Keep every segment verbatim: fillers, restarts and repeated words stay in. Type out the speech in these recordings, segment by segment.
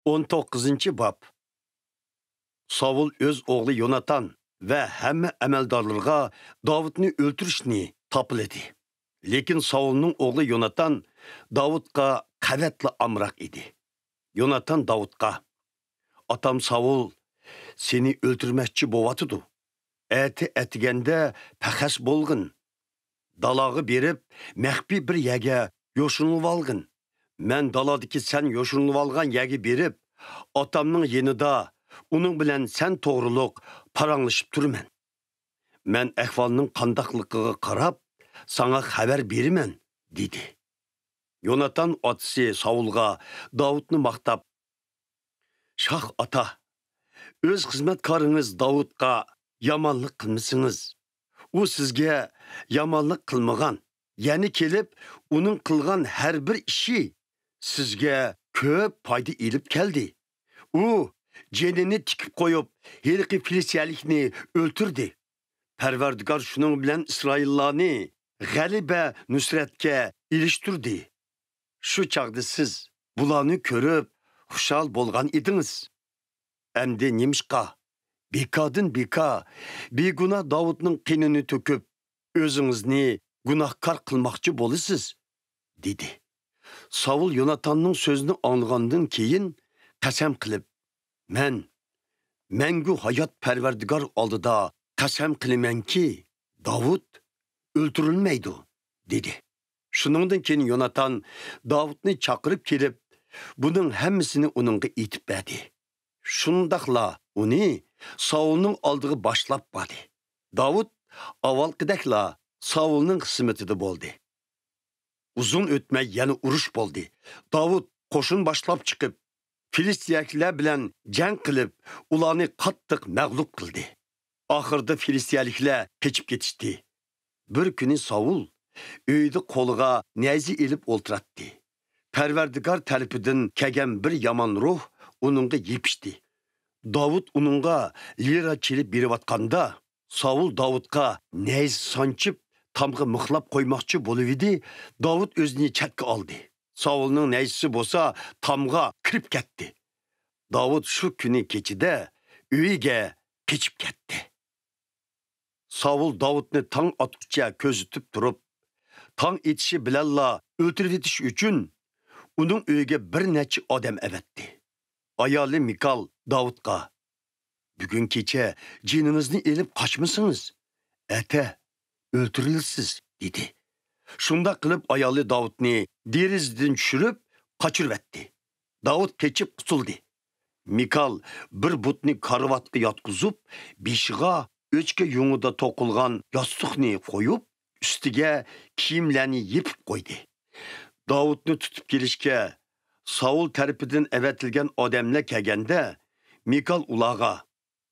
ئون توققۇزىنچى باب. ساۋۇل ئۆز ئوغلى يوناتان ۋە ھەممە ئەمەلدارلىرىغا داۋۇتنى ئۆلتۈرۈشنى تاپىلىدى. لېكىن ساۋۇلنىڭ ئوغلى يوناتان داۋۇتقا قەۋەتلا ئامراق ئىدى. يوناتان داۋۇتقا، «ئاتام ساۋۇل سېنى ئۆلتۈرمەكچى بوۋاتىدۇ. ئەتە ئەتىگەندە پەخەس بولغىن. دالاغا بېرىپ، مەخپىي بىر يەرگە يوشۇرۇنۇۋالغىن. مەن دالادىكى سەن يوشۇرۇنۇۋالغان يەرگە بېرىپ، ئاتامنىڭ يېنىدا ئۇنىڭ بىلەن سەن توغرۇلۇق پاراڭلىشىپ تۇرىمەن. مەن ئەھۋالنىڭ قانداقلىقىغا قاراپ، ساڭا خەۋەر بېرىمەن» دېدى. يوناتان ئاتىسى ساۋۇلغا داۋۇتنى ماختاپ، «شاھ ئاتا، ئۆز خىزمەتكارىڭىز داۋۇتقا يامانلىق قىلمىسىڭىز. ئۇ سىزگە يامانلىق قىلمىغان. يەنە كېلىپ، ئۇنىڭ قىلغان ھەر بىر ئىشى سىزگە كۆپ پايدا ئېلىپ كەلدى. ئۇ جېنىنى تىكىپ قويۇپ، ھېلىقى فىلىستىيەلىكنى ئۆلتۈردى. پەرۋەردىگار شۇنىڭ بىلەن ئىسرائىللارنى غەلىبە، نۇسرەتكە ئېرىشتۈردى. شۇ چاغدا سىز بۇلارنى كۆرۈپ خۇشال بولغان ئىدىڭىز. ئەمدى نېمىشقا بىكاردىن بىكار بىگۇناھ داۋۇتنىڭ قېنىنى تۆكۈپ، ئۆزىڭىزنى گۇناھكار قىلماقچى بولىسىز؟» دېدى. ساۋۇل يوناتاننىڭ سۆزىنى ئاڭلىغاندىن كېيىن قەسەم قىلىپ، «مەن مەڭگۈ ھايات پەرۋەردىگار ئالدىدا قەسەم قىلىمەنكى، داۋۇت ئۆلتۈرۈلمەيدۇ» دېدى. شۇنىڭدىن كېيىن يوناتان داۋۇتنى چاقىرىپ كېلىپ، بۇنىڭ ھەممىسىنى ئۇنىڭغا ئېيتىپ بەردى. شۇنداقلا ئۇنى ساۋۇلنىڭ ئالدىغا باشلاپ باردى. داۋۇت ئاۋۋالقىدەكلا ساۋۇلنىڭ خىزمىتىدە بولدى. ئۇزۇن ئۆتمەي يەنە ئۇرۇش بولدى. داۋۇت قوشۇن باشلاپ چىقىپ، فىلىستىيەلىكلەر بىلەن جەڭ قىلىپ، ئۇلارنى قاتتىق مەغلۇپ قىلدى. ئاخىرىدا فىلىستىيەلىكلەر قېچىپ كېتىشتى. بىر كۈنى ساۋۇل ئۆيىدە قولىغا نەيزە ئېلىپ ئولتۇراتتى. پەرۋەردىگار تەرىپىدىن كەلگەن بىر يامان روھ ئۇنىڭغا يېپىشتى. داۋۇت ئۇنىڭغا لىرا چېلىپ بېرىۋاتقاندا، ساۋۇل داۋۇتقا نەيزە سانچىپ، تامغا مىخلاپ قويماقچى بولۇۋىدى، داۋۇت ئۆزىنى چەتكە ئالدى. ساۋۇلنىڭ نەيزىسى بولسا تامغا كىرىپ كەتتى. داۋۇت شۇ كۈنى كېچىدە ئۆيىگە قېچىپ كەتتى. ساۋۇل داۋۇتنى تاڭ ئاتقۇچە كۆزىتىپ تۇرۇپ، تاڭ ئېتىشى بىلەنلا ئۆلتۈرۈۋېتىش ئۈچۈن ئۇنىڭ ئۆيىگە بىر نەچچە ئادەم ئەۋەتتى. ئايالى مىكال داۋۇتقا، «بۈگۈن كېچە جېنىڭىزنى ئېلىپ قاچمىسىڭىز، ئەتە ئۆلتۈرۈلىسىز» دېدى. شۇنداق قىلىپ ئايالى داۋۇتنى دېرىزىدىن چۈشۈرۈپ قاچۇرۇۋەتتى. داۋۇت قېچىپ قۇتۇلدى. مىكال بىر بۇتنى كارىۋاتقا ياتقۇزۇپ، بېشىغا ئۆچكە يۇڭىدا توقۇلغان ياستۇقنى قويۇپ، ئۈستىگە كىيىملەرنى يېپىپ قويدى. داۋۇتنى تۇتۇپ كېلىشكە ساۋۇل تەرىپىدىن ئەۋەتىلگەن ئادەملەر كەلگەندە، مىكال ئۇلارغا،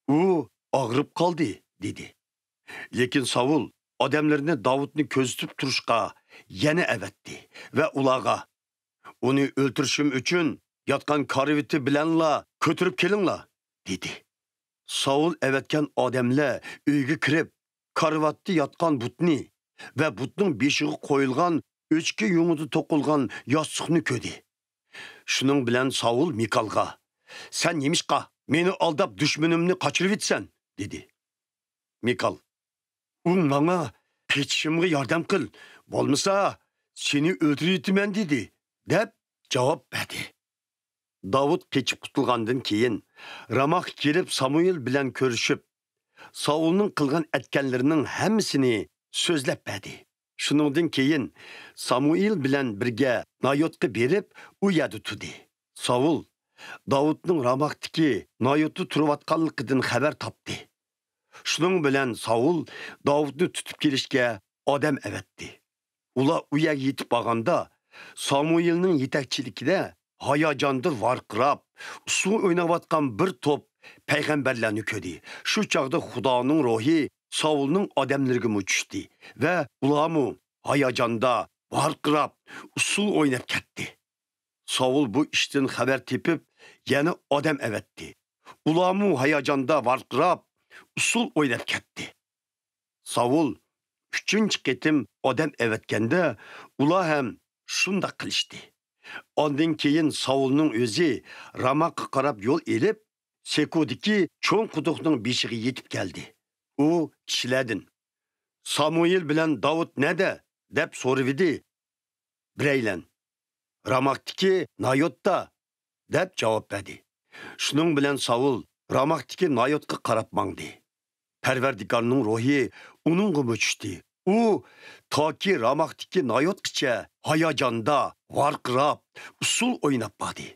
«ئۇ ئاغرىپ قالدى» دېدى. لېكىن ساۋۇل ئادەملىرىنى داۋۇتنى كۆزىتىپ تۇرۇشقا يەنە ئەۋەتتى ۋە ئۇلارغا، «ئۇنى ئۆلتۈرۈشۈم ئۈچۈن ياتقان كارىۋىتى بىلەنلا كۆتۈرۈپ كېلىڭلار» دېدى. ساۋۇل ئەۋەتكەن ئادەملەر ئۆيگە كىرىپ، كارىۋاتتا ياتقان بۇتنى ۋە بۇتنىڭ بېشىغا قويۇلغان ئۆچكە يۇڭىدا توقۇلغان ياستۇقنى كۆردى. شۇنىڭ بىلەن ساۋۇل مىكالغا، «سەن نېمىشقا مېنى ئالداپ دۈشمىنىمنى قاچۇرۇۋېتىسەن؟» دېدى. مىكال، «ئۇ ماڭا قېچىشىمغا ياردەم قىل، بولمىسا سېنى ئۆلتۈرۈۋېتىمەن دېدى» دەپ جاۋاب بەردى. داۋۇت قېچىپ قۇتۇلغاندىن كېيىن، راماغا كېلىپ سامۇئېل بىلەن كۆرۈشۈپ، ساۋۇلنىڭ قىلغان ئەتكەنلىرىنىڭ ھەممىسىنى سۆزلەپ بەردى. شۇنىڭدىن كېيىن سامۇئېل بىلەن بىرگە نايوتقا بېرىپ، ئۇ يەردە تۇردى. ساۋۇل داۋۇتنىڭ راماختىكى نايوتتا تۇرۇۋاتقانلىقىدىن خەۋەر تاپتى. شۇنىڭ بىلەن ساۋۇل داۋۇتنى تۇتۇپ كېلىشكە ئادەم ئەۋەتتى. ئۇلار ئۇ يەرگە يېتىپ بارغاندا، سامۇئېلنىڭ يېتەكچىلىكىدە ھاياجاندا ۋارقىراپ، ئۇسسۇل ئويناۋاتقان بىر توپ پەيغەمبەرلەرنى كۆردى. شۇ چاغدا خۇدانىڭ روھى ساۋۇلنىڭ ئادەملىرىگىمۇ چۈشتى ۋە ئۇلارمۇ ھاياجاندا ۋارقىراپ، ئۇسسۇل ئويناپ كەتتى. ساۋۇل بۇ ئىشتىن خەۋەر تېپىپ، يەنە ئادەم ئەۋەتتى. ئۇلارمۇ ھاياجاندا ۋارقىراپ، ئۇسسۇل ئويناپ كەتتى. ساۋۇل ئۈچىنچى قېتىم ئادەم ئەۋەتكەندە، ئۇلار ھەم شۇنداق قىلىشتى. ئاندىن كېيىن ساۋۇلنىڭ ئۆزى راماققا قاراپ يول ئېلىپ، سېكۇدىكى چوڭ قۇدۇقنىڭ بېشىغا يېتىپ كەلدى. ئۇ كىشىلەردىن، «سامۇئېل بىلەن داۋۇت نەدە؟» دەپ سورىۋىدى. بىرەيلەن، «راماقتىكى نايوتتا» دەپ جاۋاب بەردى. شۇنىڭ بىلەن ساۋۇل راماقتىكى نايوتقا قاراپ ماڭدى. پەرۋەردىگارنىڭ روھى ئۇنىڭغىمۇ چۈشتى. ئۇ تاكى راماقتىكى نايوتقىچە ھاياجاندا ۋارقىراپ، ئۇسسۇل ئويناپ باردى.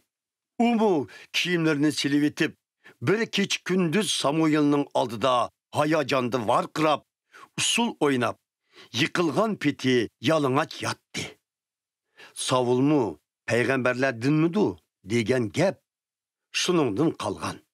ئۇمۇ كىيىملىرىنى سېلىۋېتىپ، بىر كېچە-كۈندۈز سامۇئېلنىڭ ئالدىدا ھاياجاندا ۋارقىراپ، ئۇسسۇل ئويناپ، يىقىلغان پېتى يالىڭاچ ياتتى. ساۋۇلمۇ «پەيغەمبەرلەر دىنمىدۇ؟» دېگەن گەپ شۇنىڭدىن قالغان.